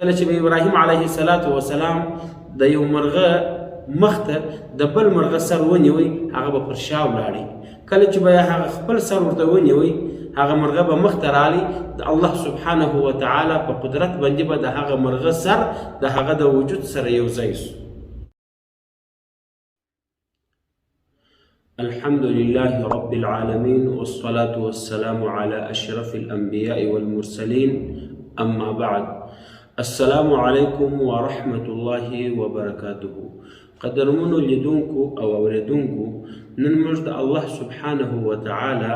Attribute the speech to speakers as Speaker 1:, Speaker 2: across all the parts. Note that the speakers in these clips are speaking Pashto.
Speaker 1: کله چې به ابراهیم علیه الصلاة والسلام د یو مرغه مخ ته د بل مرغه سر ونیوی، هغه به پر شا ولاړی. کله چې به هغه خپل سر ورته ونیوی، هغه مرغه به مخ ته رالی. د الله سبحانه وتعالی په قدرت باندې به د هغه مرغه سر د هغه د وجود سره یو ځای سو. الحمد لله رب العالمين، والصلاة والسلام على أشرف الأنبياء والمرسلين، أما بعد. السلام عليكم ورحمة الله وبركاته. قدرمنو لیدونکو او اوریدونکو، نن موږ د الله سبحانه وتعالی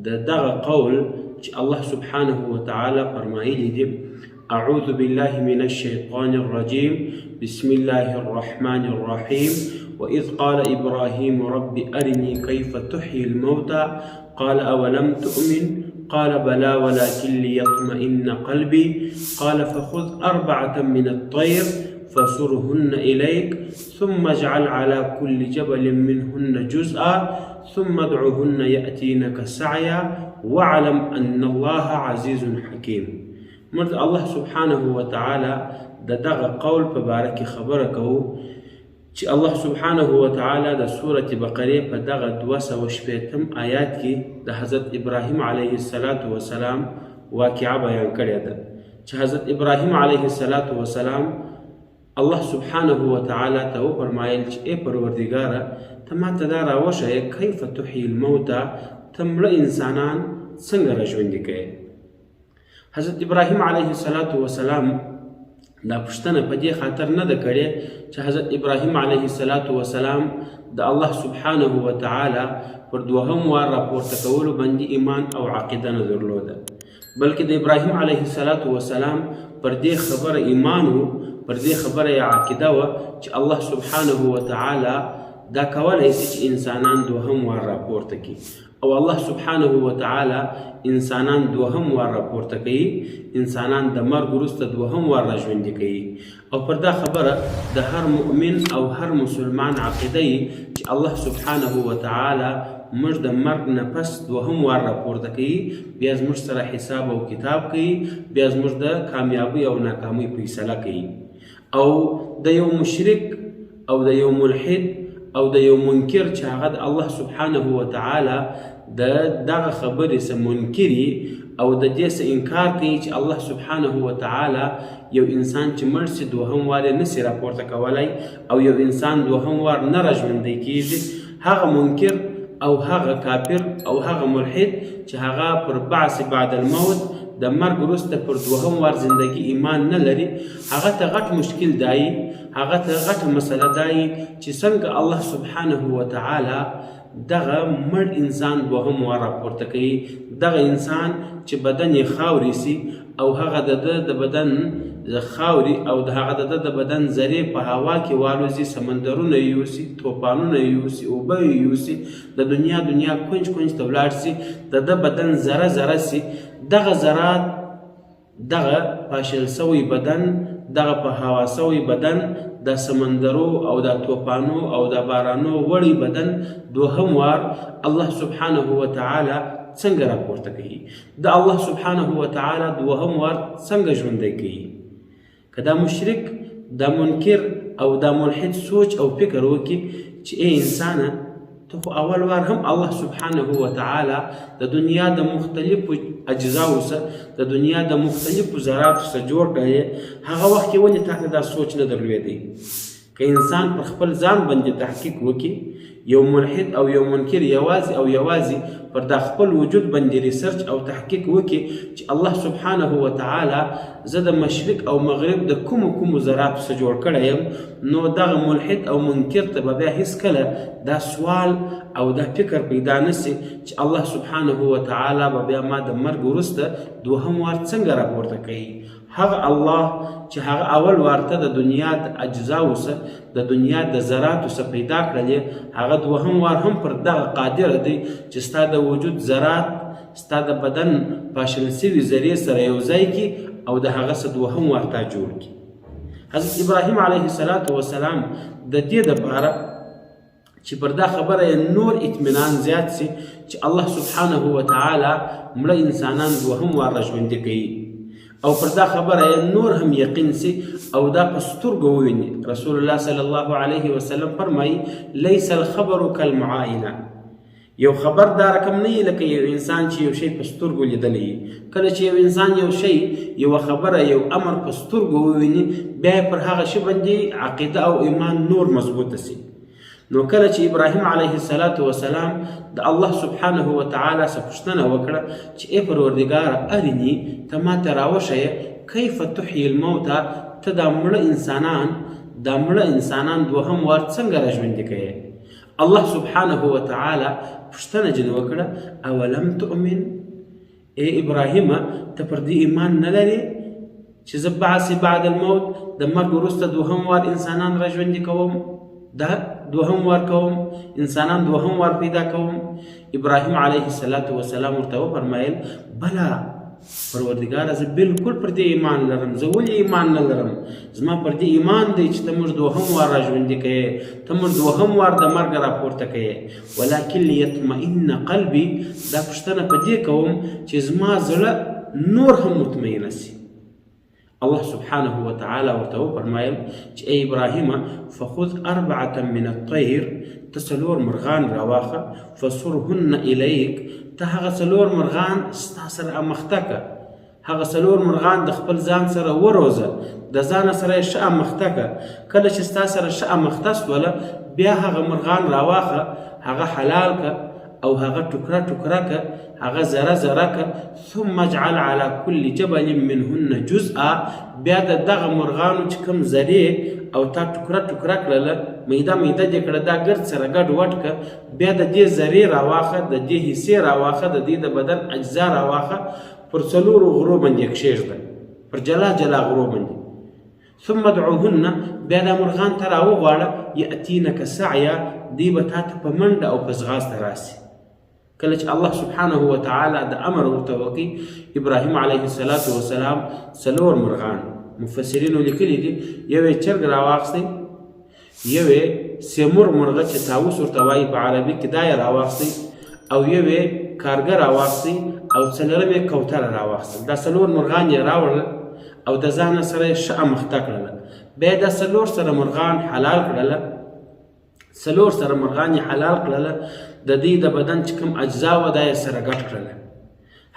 Speaker 1: د دغه قول چې الله سبحانه وتعالی فرمایلی دی: أعوذ بالله من الشيطان الرجيم، بسم الله الرحمن الرحيم، وإذ قال إبراهيم رب أرني كيف تحيي الموتى، قال أولم تؤمن، قال بلى ولكن ليطمئن قلبي، قال فخذ أربعة من الطير فصرهن إليك، ثم اجعل على كل جبل منهن جزءا، ثم ادعهن يأتينك سعيا، واعلم أن الله عزيز حكيم. موږ د الله سبحانه وتعالی د دغه قول په باره کې خبره کوو چې الله سبحانه وتعالی د سورة بقرې په دغه 260 آیات کې د حضرت ابراهیم علیه الصلاة والسلام واقعه بیان کړې ده، چې حضرت ابراهیم علیه الصلاة والسلام الله سبحانه وتعالی ته وفرمایل چې ای پروردګاره، ته ما ته دا راوښیه، کیف تحیي الموتی، ته مړه انسانان څنګه راژوندي کوې؟ حضرت ابراهیم علیه الصلاة والسلام دا پوښتنه په دې خاطر نه ده کړې چې حضرت ابراهیم علیه الصلاة والسلام د الله سبحانه وتعالی پر دوهم وار راپورته کولو باندې ایمان او عقیده نه درلوده، بلکې د ابراهیم علیه الصلاة والسلام پر دې خبره ایمان و، پر دې خبره یې عقیده وه چې الله سبحانه وتعالی دا کولی سي چې انسانان دوهم وار راپورته کړي. او الله سبحانه وتعالی انسانان دوهم وار راپورته کوي، انسانان د مرګ وروسته دوهم وار راژوندي کوي. او پر دا خبره د هر مؤمن او هر مسلمان عقیده یي چې الله سبحانه وتعالی موږ د مرګ نه پس دوهم وار راپورته کوي، بیا زموږ سره حساب او کتاب کوي، بیا زموږ د کامیابۍ او ناکامۍ فیصله کوي. او د یو مشرک او د یو ملحد او د یو منکر چې هغه د الله سبحانه وتعالی د دغه خبرې څه منکري او د دې څه انکار کوي چې الله سبحانه وتعالی یو انسان چې مړ سي دوهم وار یې نسي راپورته کولی او یو انسان دوهم وار نه راژوندی کیږي، هغه منکر او هغه کافر او هغه ملحد چې هغه پر بعث بعد الموت، د مرګ وروسته پر دوهم وار زندگی ایمان نه لري، هغه ته غټ مشکل دای، هغه ته غټه مسله دای چې څنګه الله سبحانه وتعالی دغه مړ انسان دوهم وار راپورته کوي، دغه انسان چې بدن یې خاورې سي او هغه د ده د بدن خاورې او د هغه د ده د بدن ذرې په هوا کې والوځي، سمندرونه یې یوسي، توپانونه یې یوسي، اوبه یې یوسي، د دنیا دنیا کنج کنج ته ولاړ سي، د ده بدن ذره ذره سي، دغه ذرات، دغه پاشل سوی بدن، دغه په هوا سوی بدن، د سمندرو او د توپانو او د بارانو وړی بدن دوهم وار الله سبحانه وتعالی څنګه راپورته کوي؟ د الله سبحانه وتعالی دوهم وار څنګه ژوندی کوي؟ که دا مشرک، دا منکر او دا ملحد سوچ او فکر وکړي چې ای انسانه، ته خو اول وار هم الله سبحانه وتعالی د دنیا د مختلفو اجزاو سره، د دنیا د مختلفو ذراتو سره جوړ کړی، هغه وخت کې ولې تا ته دا سوچ نه درلودی؟ که انسان پر خپل ځان باندې تحقیق وکړي، یو ملحد او یو منکر یوازې او یوازې پر دا خپل وجود باندې ریسرچ او تحقیق وکړي چې الله سبحانه وتعالی زه د مشرق او مغرب د کومو کومو ذراتو څخه جوړ کړی یم، نو دغه ملحد او منکر ته به بیا هیڅکله دا سوال او دا فکر پیدا نه سي چې الله سبحانه وتعالی به بیا ما د مرګ وروسته دوهم وار څنګه راپورته کوي. هغه الله چې هغه اول وار ته د دنیا د اجزاو څخه، د دنیا د ذراتو څخه پیدا کړلې، هغه دوهم وار هم پر دغه قادر دی چې ستا د وجود ذرات، ستا د بدن پاشل سوي ذرې سره یو ځای کړي او د هغه څخه دوهم وار تا جوړ کړي. حضرت ابراهیم علیه الصلاة والسلام د دې دپاره چې پر دا خبره یې نور اطمینان زیات سي چې الله سبحانه وتعالی مړه انسانان دوهم وار راژوندي کوي او پر دا خبره یې نور هم یقین سي او دا په سترګو وویني. رسول الله صلی الله علیه وسلم فرمایي: لیس الخبر کالمعاینه. یو خبر دا رقم نه یي لکه یو انسان چې یو شی په سترګو لیدلی وي. کله چې یو انسان یو شی، یوه خبره، یو امر په سترګو وویني، بیا یې پر هغه شي باندې عقیده او ایمان نور مضبوطه سي. نو کله چې ابراهیم علیه الصلاة والسلام د الله سبحانه وتعالی څخه پوښتنه وکړه چې ای پروردګاره ارني، ته ما ته راوښیه، کیف تحیي الموتی، ته دا مړه انسانان، دا مړه انسانان دوهم وار څنګه راژوندي کوې؟ الله سبحانه وتعالی پوښتنه جن وکړه: اولم تؤمن، ای ابراهیمه، ته پر دې ایمان نه لرې چې زه بعث بعد الموت، د مرګ وروسته دوهم وار انسانان را ژوندي کوم، دا دوهم وار کوم، انسانان دوهم وار پیدا کوم؟ ابراهیم علیه الصلاة والسلام ورته وفرمایل: بلا پروردګاره، زه بالکل پر دې ایمان لرم. زه ولې ایمان نه لرم؟ زما پر دې ایمان دی چې ته موږ دوهم وار را ژوندي کوې، ته موږ دوهم وار د مرګ راپورته کوې، ولکن لیطمئن قلبي، دا پوښتنه په دې کوم چې زما زړه نور هم مطمئنه سي. الله سبحانه وتعالی ورته وفرمایل چې ای ابراهیم، فخذ اربعه من الطير، ته څلور مرغان راواخه، فصرهن الیک، ته هغه څلور مرغان ستا سره امخته که، هغه څلور مرغان د خپل ځان سره وروزه، د ځانه سره یې ښه امخته که. کله چې ستا سره ښه امخته سوله، بیا هغه مرغان راواخه، هغه حلال که او هغه ټوکره ټوکره که، هغه ذره ذره که، ثم اجعل على كل جبل منهن جزءا، بیا د دغه مرغانو چې کوم ذرې او تا ټوکره ټوکره کړله، میده میده دې کړه، دا ګرد سره ګډ وډ که، بیا د دې ذرې راواخه، د دې حصې راواخه، د دې د بدن اجزا راواخه، پر څلورو غرو باندې کښېږده، پر جلا جلا غرو باندې. ثم ادعوهن، بیا دا مرغان ته راوغواړه، یأتینک سعیا، دوی به تا ته په منډه او په ځغاسته راسي. کله چې الله سبحانه وتعالی د امر ورته وکړي، ابراهیم علیه الصلاة والسلام څلور مرغان، مفسرینو لیکلي دي، یو یې چرګ راواخیستی، یو یې سیمور مرغه چې طاووس ورته وایي په عربي کې، دا یې راواخیستی، او یو یې کارګه راواخیستی، او څلورم یې کوتره راواخیستل. دا څلور مرغان یې راوړل او د ځانه سره یې ښه امخته کړله. بیا دا څلور سره مرغان حلال کړله، څلور سره مرغان یې حلال کړله، د دوی د بدن چې کوم اجزا وه دا یې سره ګډ کړله،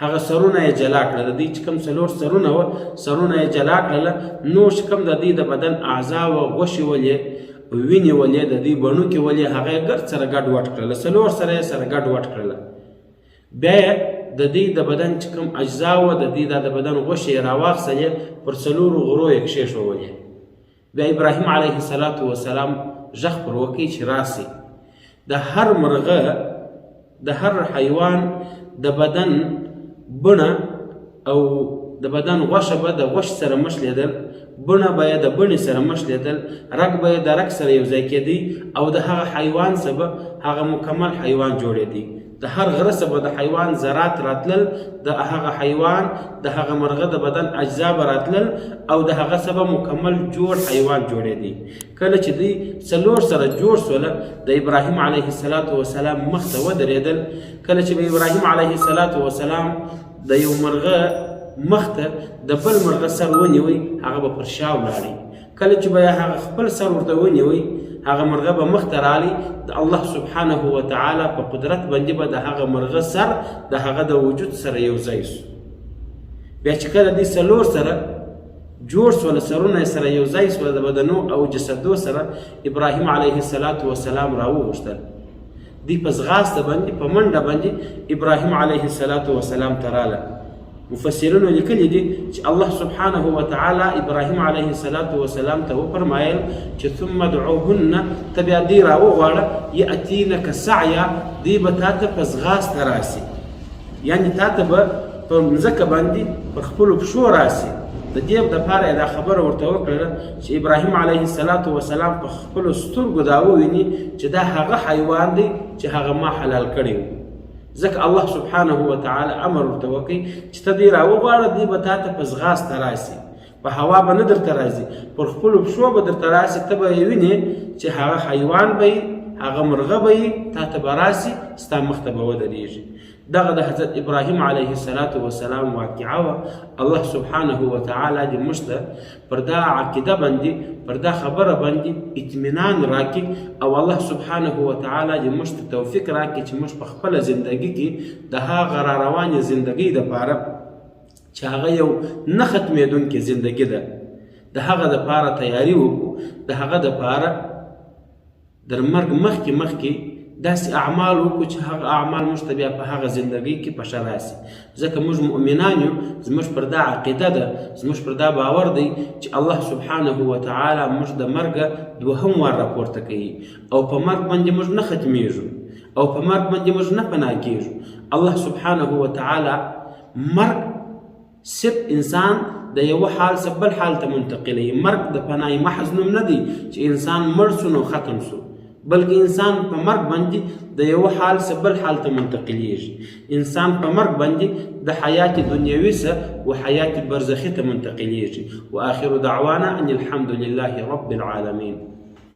Speaker 1: هغه سرونه یې جلا کړل، د دوی چې کوم څلور سرونه وه سرونه یې جلا کړله، نور چې کوم د دوی د بدن اعضا وه، غوښې ولې، وینې ولې، د دوی بڼوکې ولې، هغه یې ګرد سره ګډ وډ کړله، څلور سره یې سره ګډ وډ کړله. بیا یې د دوی د بدن چې کوم اجزا وه، د دوی د بدن غوښې یې راواخیستلې، پر څلورو غرو یې کښېښوولې. بیا ابراهیم علیه الصلاة والسلام ږغ پر وکړي چې راسي، د هر مرغه، د هر حیوان د بدن بڼه او د بدن غوښه به د غوښې سره مښلېدل، بڼه به یې د بڼې سره مښلېدل، رګ به یې د رګ سره یو ځای کېدی، او د هغه حیوان څخه به هغه مکمل حیوان جوړېدی. د هر غره څخه به د حیوان ذرات راتلل، د هغه حیوان، د هغه مرغه د بدن اجزا به راتلل، او د هغه څخه به مکمل جوړ حیوان جوړېدی. کله چې دوی څلور سره جوړ سول، د ابراهیم علیه الصلاة والسلام مخ ته ودرېدل. کله چې به ابراهیم علیه الصلاة والسلام د یو مرغه مخ ته د بل مرغه سر ونیوی، هغه به پر شا ولاړی. کله چې به هغه خپل سر ورته ونیوی، هغه مرغه به مخ ته رالی. د الله سبحانه وتعالی په قدرت باندې به د هغه مرغه سر د هغه د وجود سره یو ځای سو. بیا چې کله دوی څلور سره جوړ سول، سرونه یې سره یو ځای سول، د بدنو او جسدو سره، ابراهیم علیه الصلاة والسلام راوغوښتل. دوی په ځغاسته باندې، په منډه باندې ابراهیم علیه الصلاة والسلام ته راله. مفسرینو لیکلي دي چې الله سبحانه وتعالی ابراهیم علیه الصلاة والسلام ته وفرمایل چې ثم ادعوهن، ته بیا دوی راوغواړه، یأتینک سعیا، دوی به تا ته په ځغاسته راسي، یعنې تا ته به په مځکه باندې پر خپلو پښو راسي. د دې دپاره یې دا خبره ورته وکړله چې ابراهیم علیه الصلاة والسلام په خپلو سترګو دا وویني چې دا هغه حیوان دی چې هغه ما حلال کړی و. ځکه الله سبحانه وتعالی امر ورته وکړي چې ته دوی راوغواړه، دوی به تا ته په ځغاسته راسي، په هوا به نه درته راځي، پر خپلو پښو به درته راسي، ته به یې وینې چې هغه حیوان به یي، هغه مرغه به یي، تا ته به راسي، ستا مخ ته به ودرېږي. دغه د حضرت ابراهیم علیه الصلاة والسلام واقعه وه. الله سبحانه وتعالی دې موږ ته پر دا عقیده باندې، پر دا خبره باندې اطمینان راکړي، او الله سبحانه وتعالی دې موږ ته توفیق راکړي چې موږ په خپله زندګي کې د هغه را روانې زندګۍ دپاره چې هغه یو نه ختمېدونکې زندګي ده، د هغه دپاره تیاری وکړو، د هغه دپاره در مرګ مخکې مخکې داسې اعمال وکړو چې هغه اعمال موږ ته بیا په هغه زندګۍ کې په ښه راسي. ځکه موږ مؤمنان یو، زموږ پر دا عقیده ده، زموږ پر دا باور دی چې الله سبحانه وتعالی موږ د مرګه دوهم وار راپورته کوي، او په مرګ باندې موږ نه ختمیږو، او په مرګ باندې موږ نه پناه کیږو. الله سبحانه وتعالی مرګ صرف انسان د یوه حال څخه بل حال ته منتقلوي. مرګ د پناه محض نوم نه دی چې انسان مړ سو نو ختم سو، بلکې انسان په مرګ باندې د یوه حال څخه بل حال ته منتقلیږي. انسان په مرګ باندې د حیات دنیوي څخه و حیات برزخي ته منتقلیږي. واخر دعوانا ان الحمد لله رب العالمین.